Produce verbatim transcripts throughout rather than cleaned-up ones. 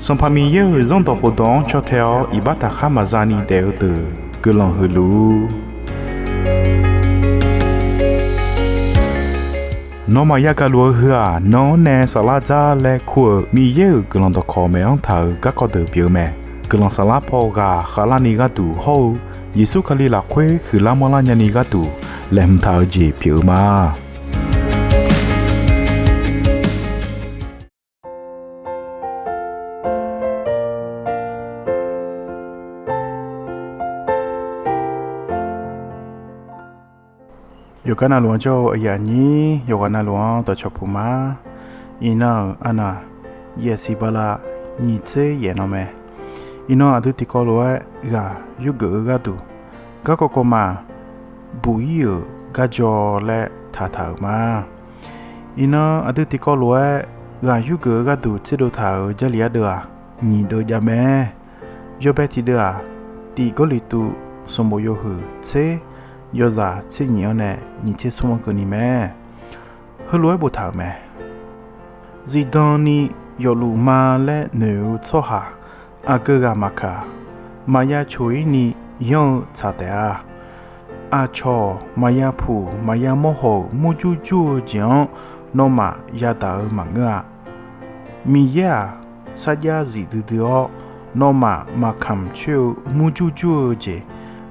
Sanqpaq Miqyaer-euq Zanrdawq khofdawq-anr caw tae-awr iqbax taqkhar maqza ni daef-eu deuq guiqlanq huiq luf-ur. Nawmaf yagaq luf-eu heu-aq, nan-anr nae saflar dzar laer kur-euq Miqyaer-euq guiqlanq dawqkawq maeq-anr taq-euq garkawv deuq pyeuf-eu mae. Guiqlanq saflar paw ghaq khavlarni gharduq hawr-eu Yeqsur Kali lafkhoer huiqlar manrlar nyani gharduq laeqhmq taq-eu jeq pyeuf-eu ma. Yawqgar navluf-anr jawr-eu aqyuif aqnyir yawqghaq navluf-anr dawqcawq puq ma. Iqnan-euq arnaq yaefsiq bala nyiq tser yaef nan mae. Iqnan aqdui tiqkawv lof-aer ghaq yurgeuf-eu gharduq garkawv kawv ma, buq-ir-euq garjaw laer taqtaq-euq ma. Iqnan aqdui tiqkawv lof-aer ghaq yurgeuf-eu gharduq tserdov taq-euq Jarlif ardeuv-aq, nyiq deuv jav mae. Yawbae tiqdeuv-aq, Tiq Gawrliqtu sanqbof yawhuiq tser yawzaq tser nyiq-anr nae nyiq tser smr-anr keuvni mae. Heulof-aer boftaq-euq mae. Zifdan ni yawfluf ma laer noeq-eu tsawrhaq aqgeu ghaq maqkaq, maqya coq-ir ni yanr-eu tsaq taef-a. Aqcawq maqya puq maqya mawrhaw-euq murjur jur-eu jeq-anr nawmaf yadaq-eu maqngeur-a. Miqyaer-aq, sarjax zif duidui-awr, nawmaf maqkamq coer-eu murjur jur-eu jeq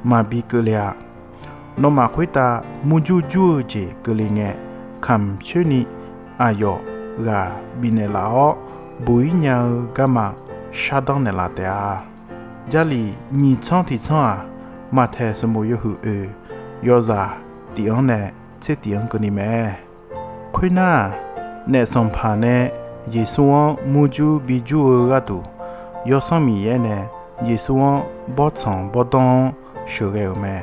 maqbi keuvle-a. Nawmaf khoertav murjur jur-eu jeq keuvle ngae, kamq coer ni aqyawf ghaq bifnaeq laf-awr, buq-ir nya-eu garma shardanr naeqlaf taef-a. Jarlif nyiq tsanr tiq tsanr-aq, Maqtaeq sanqbof yawhuiq oeq yawzaq tif-anr nae tser tif-anr keuvni mae. Khoernar, Naef Sanqpaq nae Yeqsur-anr murjur bijur-eu gharduq, Yawsanr Miqyaer nae Yeqsur-anr bawrtsanq bawrdanr-anr sheuqghae-euq mae.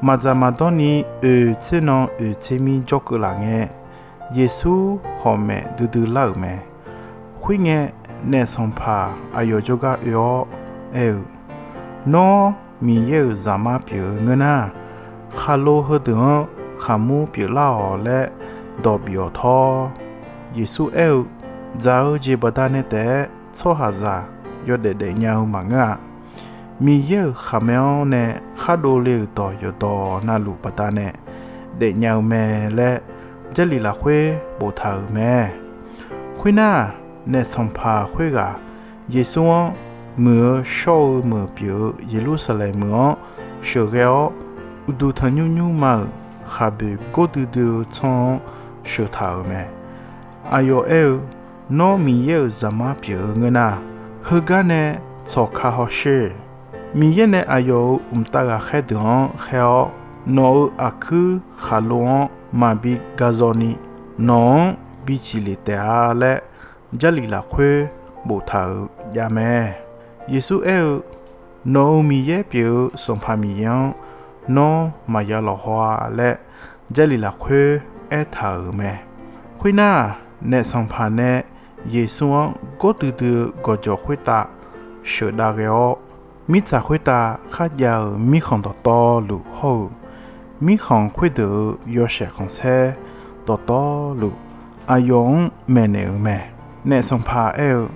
Maqdzaq maqdawr ni oeq tser nan oeq tser mir jawrkeuv laf ngae, Yeqsur hawq maeq duidui lar-euq mae. Khoerngae, Naef Sanqpaq aqyawf jawrgar oe-awr aer-eu, Nawr Miqyaer-euq Zaqmar pyeuf-eu ngeur nar, khaqlo heudeuq-anr khaqmur pyeuflar-awq laer dawq bif-awq tawr. Yeqsur aer-eu, Dzaq-eu jeq baqdanae taef-aer tsawrhaqzaq yawdaef daefnya-eu maqngeur-a. Miqyaer-euq khaqmae-anr nae khar dovle-euq dawq yawqdawq navluf baqdanae daefnya-eu mae laer Jarlif lafkhoer boftaq-euq mae. Khoernar, Naef Sanqpaq khoerghaq Yeqsur-anr muiq-eu shawr-eu meuq pyeuf-eu Yeqlursaqlaeq meuq-anr sheuqghae-awr, uqduq tanqnymr nymrma-euq khaqboeq gordui dui-eu tsanr-anr sheuqtaq-euq mae. Aqyawf aer-eu, Nawr Miqyaer-euq Zaqmar pyeuf-eu ngeur nar, heugar nae tsawqka hawsher. Miqyaer nae aqyawf-euq mqtav ghaqkhaer deuq-anr khaer-awr, nawq-euq aqkuir khaqlo-anr maqbi ga zaw ni, nawq-anr biciq lef taef-a laer Jarlif lafkhoer boftaq-euq jav mae. Yeqsur aer-eu, Nawq-euq Miqyaer pyeuf-eu Sanqpaq Miqyaer-anr nawr maqya lawqhaw-a laer Jarlif lafkhoer aertaq-euq mae. Khoernar, Naef Sanqpaq nae Yeqsur-anr gordui dui-eu gawqjawq khoertav sheuqdav ghae-awr, mirtsaq khoertav kharjav-euq mirkhanq dawqtawvluf hawr-eu, mirkhanq khoerdeuq-euq yawshaef khanqsaer dawqtawvluf aqyawf-anr maeqnaeq-euq mae. Naef Sanqpaq aer-eu,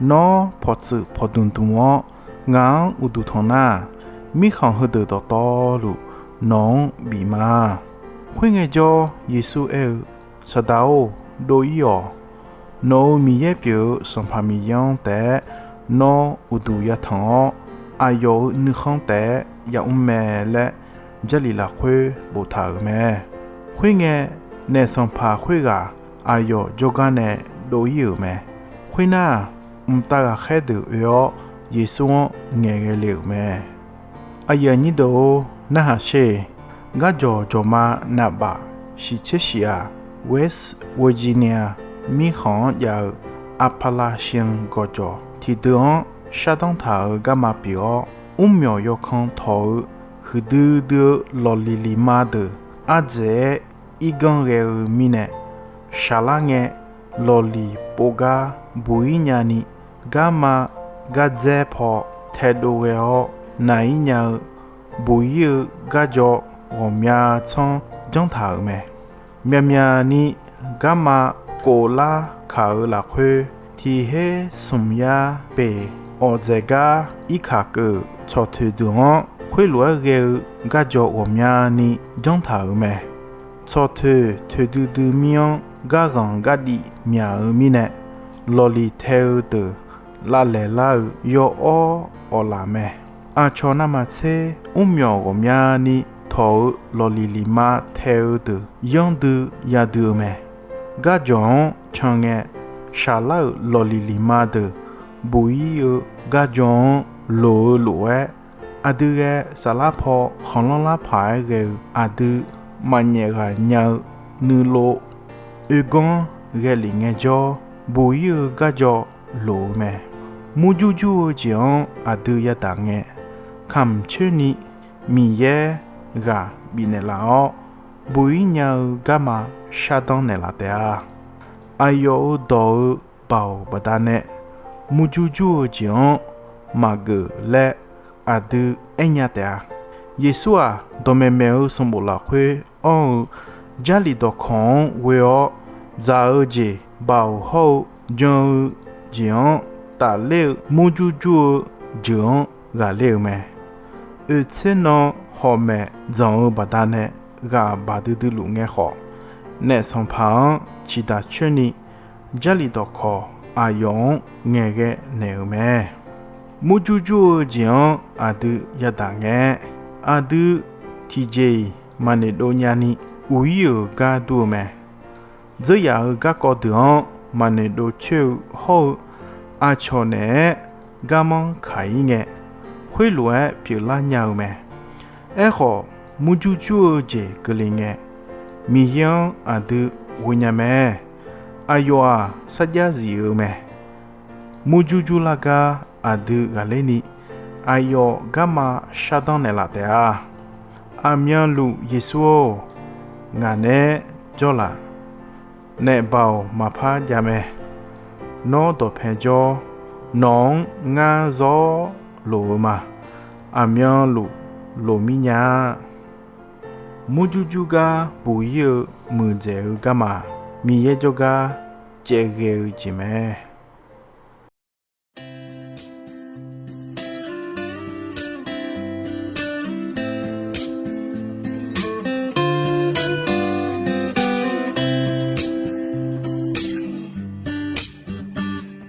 Nawr pawqtsuif pawqdmq dmq-awr ngaq-anr uqduq tanq nar, mirkhanq heudeuq dawqtawvluf nawq-anr bif ma. Khoerngae jawr, Yeqsur aer-eu, Saqdaq-or, dov-ir-awq. Nawq-euq Miqyaer pyeuf-eu Sanqpaq Miqyaer-anr taef-aer nawr uqduq yatanq-awr, aqyawf-euq nuikhanr taef-aer yamr mae laer Jarlif lafkhoer boftaq-euq mae. Khoerngae, Naef Sanqpaq khoerghaq aqyawf jawrgar nae dov-ir-euq mae. Khoernar, mqtav ghaqkhaer deuq oe-awr Yeqsur-anr ngaeqghae le-euq mae. Aqyuif aqnyir deuq-or, narhaq sher. Garjawq jawqma naqbaf shiqtser shif-aq, West Virginia mirkhanq-anr jav-eu Appalachian gawqjawq tiqdeuv-anr shardanr taq-euq garma pyeuf-awr, mrmyawq yawkan tawq-eu huiqdui dui-eu lawqliq liqma deuq ardzaeq-aer irganr ghae-eu mirnae, shaqlar ngae lawqliq pov gar buq-ir nyani, garma gardzaer paw taedov ghae-awr naq-ir nya-eu buq-ir-eu garjaw ghawqmya tsanr janr taq-euq mae. Myaqmyaq ni garma koflar kaq-eu lafkhoer, Tiq her smq yar peq awqdzaeq gar irkaq keuv tsawqtoeq deuq-anr khoerlof-aer ghae-eu garjaw ghawqmyani janr taq-euq mae. Tsawqtoeq toeqdui dui mir-anr garghanq gardif myaq-eu mirnae, lawqliq tae-eu deuq lavlaeq lar-eu yawawr awqlaf mae. Aqcawq navmaqtser mrmyawq ghawqmyani tawq-eu lawqliq liqma tae-eu deuq yanrdui yadui-eu mae. Garjawq-anr can ngae, shaqlar-euq lawqliq liqma deuq buq-ir-eu garjawr-anr loq-eu lof-aer, aqdui ghae saflar paw khanqlanr lar paq-aer ghae-eu aqdui maqnyaef ghaq nya-eu nuilov oerganr ghae lef ngaejawr, buq-ir-eu garjawr loq-eu mae. Murjur jur-eu jeq-anr aqdui yadaq ngae, kamq coer ni Miqyaer ghaq bifnaeq laf-awr, buq-ir nya-eu garma shardanr naeqlaf taef-a. Aqyawf-euq dawq-eu baoq baqdanae murjur jur-eu jeq-anr maqgeuf laer aqdui aernya taef-a. Yeqsur-aq, dawqmaeq maeq-eu sanqbof lafkhoer anr-eu Jarlif dawqkawq-anr ghoe-awr dzaq-eu jeq baoq hawr-eu jan-eu jeq-anr tafler-eu murjur jur-eu jeuq-anr ghaqler-euq mae. Oeqtser nan hawq maeq dzanq-eu baqdanae ghaq baq duidui luf ngae khawf, naef sanqpaq-anr ciqdaq coer ni Jarlif dawqkawq aqyawf-anr ngaeqghae naeq-euq mae. Murjur jur-eu jeq-anr aqdui yadaq ngae-aer, aqdui tiqjeq-iq maqnoeqdov nyani uq-ir-euq gar dur-eu mae. Dzeur yaf-eu garkawv deuq-anr maqnoeqdov coer-eu hawr-eu, aqcawq naeq-aer garmanr kaq-ir ngae, khoerlof-aer pyeuflar nya-eu mae. Aerkhawf, murjur jur-eu jeq keuvle ngae, Miqyaer-anr aqdui ghoe nya mae. Aqyawf-aq, sarjax zif-eu mae. Murjur jur lar gar aqdui ghaqler ni, aqyawf garma shardanr naeqlaf taef-a. Aqmyanluf Yeqsur-or, ngaq naeq-aer jawrlaf. Naef baoq maqpar jav mae. Nawr dawqpae jawr, nawq-anr ngar zawr loq-eu ma. Aqmyanluf loq mir nya-a. Murjur jur gar buq-ir-eu muiqdzaeq-eu garma, Miqyaer jawrgar caevghae-eu jeq mae.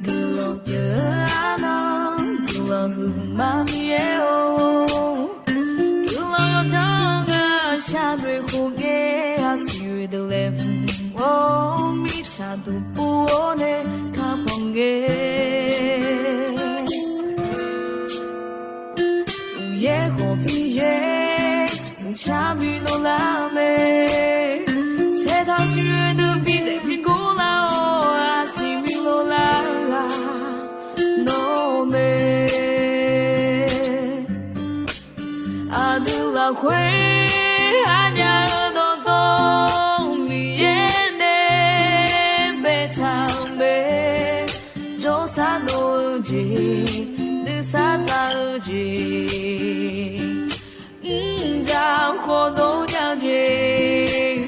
Guiqlanq pyeuf-eu arnan, guiqlanq huiqma Miqyaer-or, guiqlanq yawdzanr-eu ngar shaqnoeq khof ngae, aqsiq oe deuq laeqhmq-awr mirtsaq duq pov-awr nae kakhanq ngae. Uqyaer khawf Miqyaer, mqcar bi dovlar mae. Saertaq siq oe deuq bi daef bi gor lar-awr, aqsiq bi dovlar ghaq nawr mae. Aqdui lafkhoer aqnyaf-eu dawqtawvluf Miqyaer nae baetaq-eu mae. Jawrsar dov-eu jeq, nuisar za-eu jeq, mrjaq khawf dov nya-eu jeq,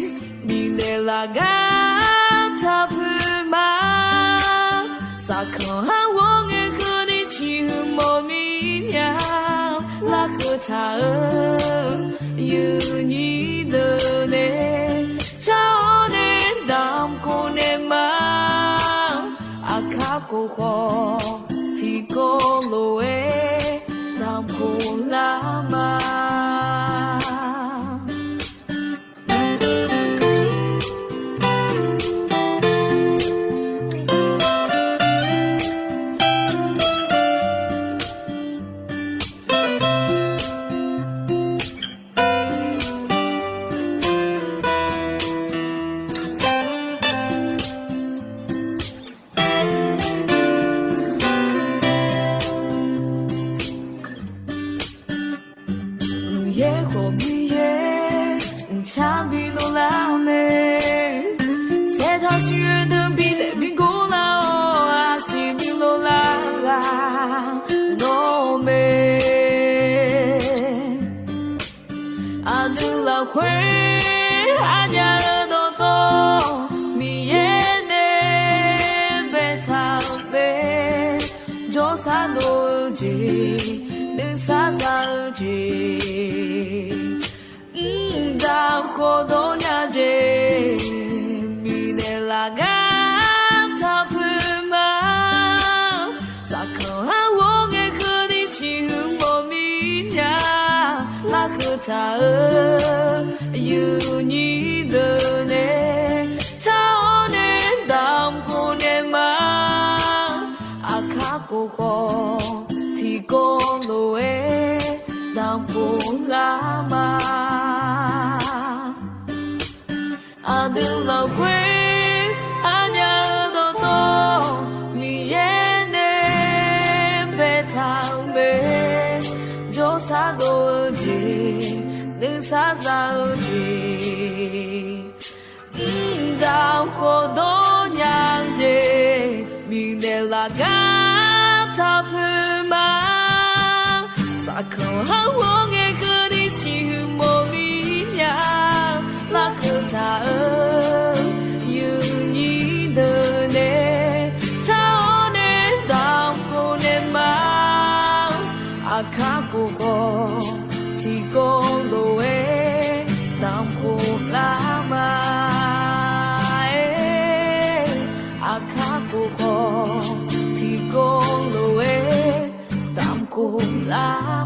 bifnaeq laf gar taqpuq ma. Saqkanq har ghawr ngae keuvni ciqhuiq mawf mir nya. Larkeuv taq-eu yuifnyir deuq nae car-awr nae damq khof naeq ma. Aqkar khof khawf tiqkawv lof-aer damq khof lar ma. Uqyaer khawf Miqyaer, mqcar bi dovlar mae. Saertaq siq oe deuq bi daef bi gor lar-awr, aqsiq bi dovlar ghaq nawr mae. Aqdui lafkhoer aqnyaf-eu dawqtawvluf Miqyaer nae baetaq-eu mae. jeq, mqdaq khawf dawr nya jeq, miqnaeq laf gar taq poeq ma. Saqkanq-anr ghawr ngae keuvni ciqhuiq mawf mir nya, larkeuv taq-eu yuifnyir deuq nae car-awr nae damq khof naeq ma. Aqkar khof khawf tiqkawv lof-aer damq khof lar ma. Aqdui lafkhoer arnya-eu dawqtawv Miqyaer nae baetaq-euq mae. Jawrsar dov-eu jeq, nuisar za-eu jeq, mqdzaq khawf dawr nya jeq, miqnaeq laf gar taq poeq ma. Saqkanq-anr ghawr ngae keuvni ciqhuiq mawf mir nya, larkeuv taq-eu yuifnyir deuq nae car-awr nae damq khof naeq ma. Aqkar khof khawf tiqkawv lof-aer damq khof lar ma. Aqkar khof khawf tiqkawv lof-aer damq khof lar